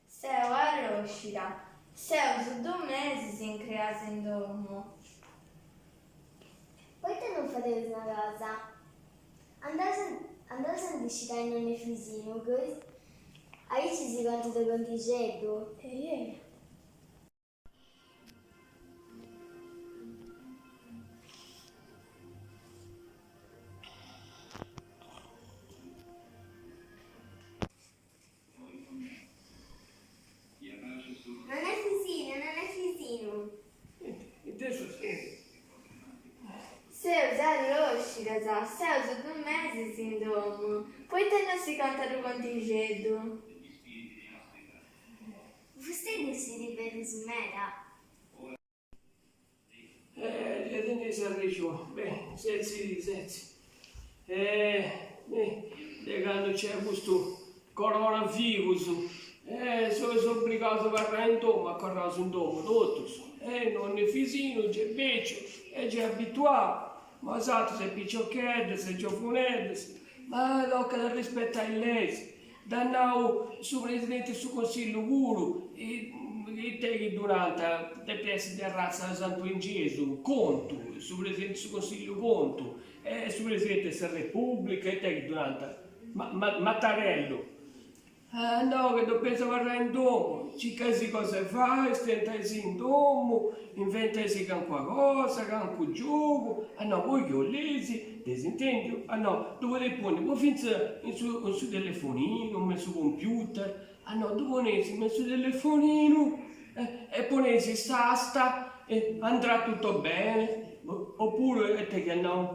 Seu arroscida. Seus dus mesis increas in domu. Poita non fadeus una cosa? Andaus andaus a ndi scidai nonnu Efisinu, aici si contat u' contixeddu. Nonnu Efisinu, nonnu Efisinu. Seus arroscidas, seus dus mesis in domu, poita no si contat u' contixeddu? Vostei ndi scit berus meda. Eh, gei teneis arrexoni. Beni, setzi, setzi. Eh, de candu nc'est custu coronavirus, eh, seus obrigaus a abarrai in domu, acorraus in domu totus. Eh, nonnu Efisinu gei est beciu e gei est abituau, ma is atrus e piciocheddas e giovuneddas, ma tocat a rispetai is leis. Dd'at nau su presidenti 'e su Consillu puru, ite chi ddu nant, depit essi de arratza santuingesu, Contu, su presidenti 'e su Consillu Contu, e su presidenti 'e sa Repubblica, ite chi ddu nant, Mattarellu. At nau chi depeis abarrai in domu, circaisì cosa 'e fai, stentaisì in domu, inventaisì calincuna cosa, calincunu giogu, at nau poi chi 'oleis, dd'eis intendiu, at nau, ddu podeis ponni po fintzas in su in su telefoninu, me in su computer, at nau, ddu poneis me in su telefoninu e poneis s'asta e andrà tutto bene, oppuru ite chi at nau,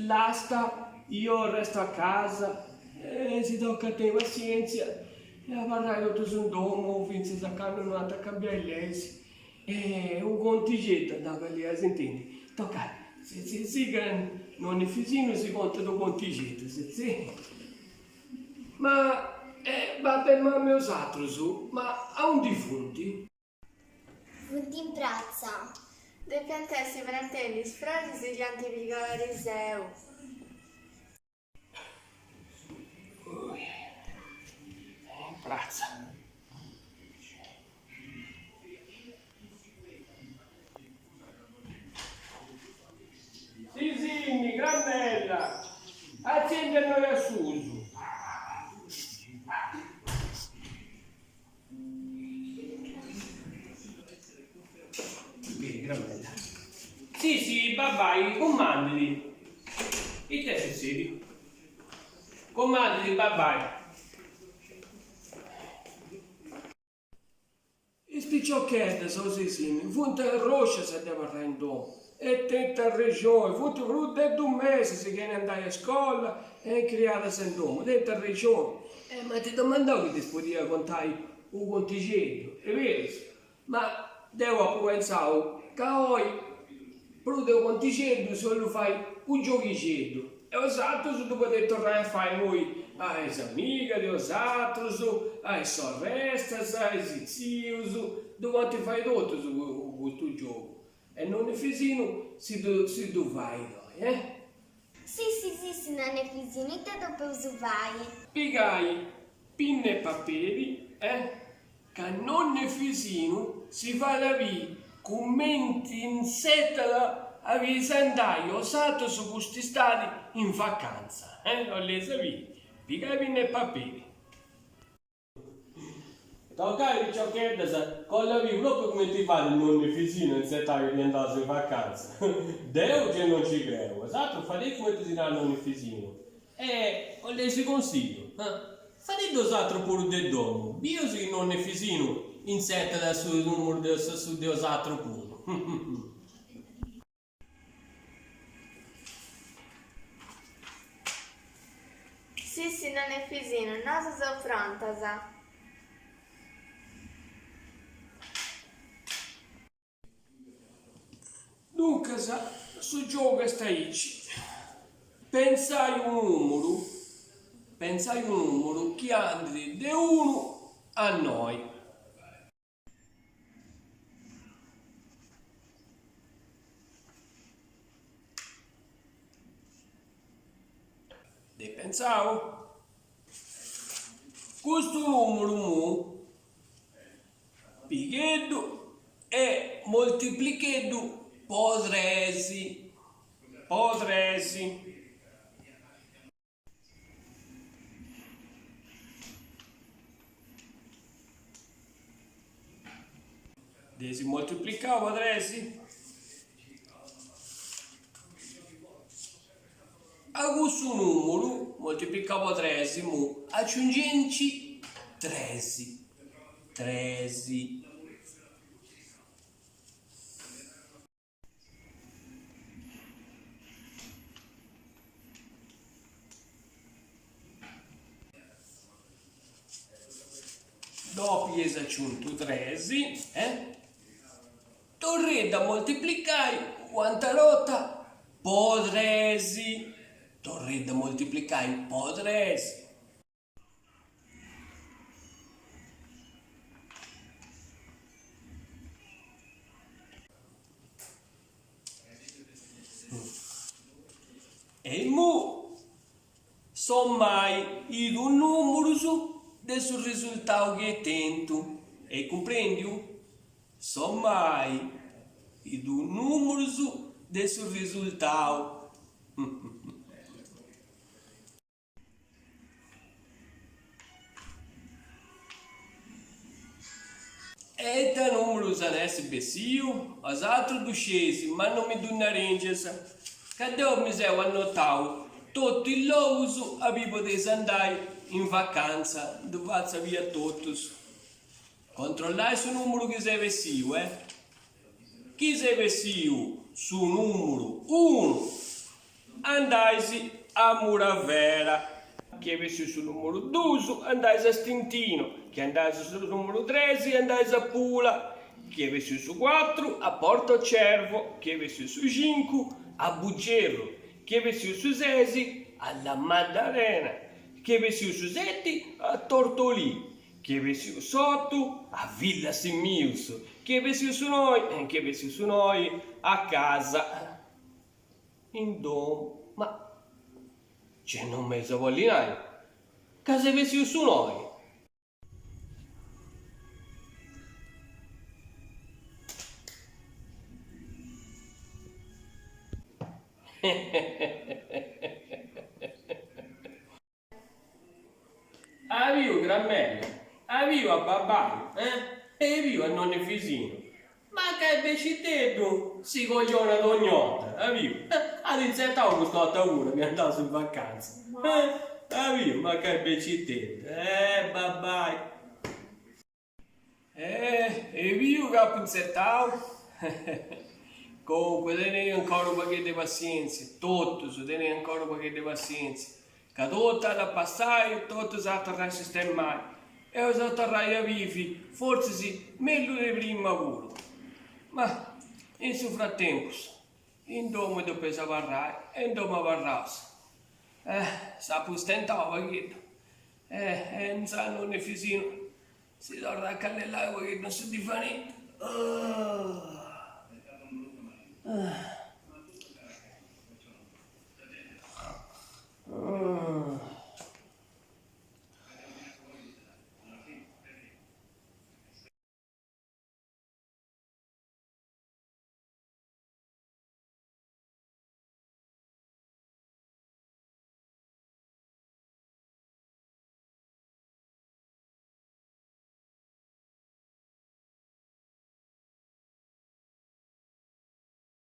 l'asta io resto a casa, e si tocat a tenni passientzia e abarrai totus in domu fintzas a candu no ant a cambiai is leis. E unu contixeddu at nau ca dd'eis intendi. Tocat, si si ca nonnu Efisinu si contat unu contixeddu, si. Ma babbu e mama e 'osatrus, ma aundi funt? Funt in pratza. Depiant essi prantendi is froris chi ant pigau ariseu. In pratza. Sisinni, Gramella, artziendi innoi a susu. Beni, Gramella. Si, si, babbai, cumandit. Ite est sutzediu? Cumandit, babbai. Is piciocheddas, o Sisinni, funt arroscias de abarrai in domu e tenint arrexoni, funt prus de dus mesis chene andai a scola e incriadas in domu, tenint arrexoni. E m'ant domandau chi ddis podia contai unu contixeddu, est berus, ma deu apu pentzau ca oi prus de unu contixeddu si 'ollu fai unu gioghixeddu e 'osatrus ddu podeis torrai a fai imoi a is amigas de 'osatrus, a is sorrestas, a is tzius, ddu podint fai totus custu giogu E nonnu Efisinu si ddu si ddu fait oi, eh? Sissi, sissi, nonnu Efisinu, ita depeus fai? Pigai pinna e paperi, eh? Ca nonnu Efisinu si fait a biri cumenti intzetat a bi s'andai 'osatrus cust'istadi in vacantza, eh? 'Olleis a biri? Pigai pinna e paperi. Tocai piciocheddas, ca 'ollu biri propriu cumenti fait nonnu Efisinu a intzetai chi bi andaus in vacantza. Deu gei non ci creu, 'osatrus fadei cumenti si narat nonnu Efisinu. E 'olleis su consillu? Fadeiddu 'osatrus puru de domu, bieus chi nonnu Efisinu intzetat su numuru de su de 'osatrus puru. Sissi, nonnu Efisinu, nosu seus prontas. Duncas, su giogu est aici, pentzai unu numuru, pentzai unu numuru chi andit de unu a noi. Dd'eis pentzau? Custu numuru mu pigheddu e moltiplicheddu po tresi, po tresi. Dd'eis moltiplicau po tresi? A cussu numuru moltiplicau po tresi mu aciungenci tresi, tresi. Dopu chi eis aciuntu tresi, eh? Torreddu a moltiplicai u'atera 'orta po tresi. Torreddu a moltiplicai po tresi. E immu sommai is duus numurus de su risultau chi eis tentu. Eis cumprendiu? Sommai is duus numurus de su risultau. E ita numerus at essi bessiu? Bosatrus ddu scieis, ma no mi ddu narengias, ca deu mi seu annotau totu is logus abi podeis andai in vacantza, ddu fatzu a biri a totus. Controllai su numeru chi s'est bessiu, eh! Chi s'est bessiu su numeru unu Andais a Muravera. Chi est bessiu su numuru dus andais a Stintino, chi andais su numuru tres andais a Pula, chi est bessiu su cuatru a Porto Cervo, chi est bessiu su cincu a Buggerru, chi est bessiu su ses a La Maddalena, chi est bessiu su seti a Tortolì, chi est bessiu s'otu a Villasimius, chi est bessiu su noi, chi est bessiu su noi a casa. In domu, ma gei no m'eis a bolli nai ca s'est bessiu su noi? Abiu Cramella, abiu a babbai, eh? E biu a nonnu Efisinu. Ma ca est beciteddu, si coglionat ogn'orta, abiu. At intzertau custa 'orta puru chi andaus in vacantza. Eh? Abiu, ma ca est beciteddu. Eh, babbai. Eh, eis biu ca apu intzertau? Comunque, tenei ancora unu pagheddu de passientzia, totus, tenei ancora unu pagheddu de passientzia, ca totu at a passai e totu s'at a torrai a sistemai, e eus a torrai a bivi, fortzis mellus de prima puru. Ma, in su fratempus, in domu depeus abarrai e in domu abarraus. Eh, s'apu stentau u' pagheddu. Eh, e intzà nonnu Efisinu si torrat a callellai u' pagheddu in su divaneddu. Ah.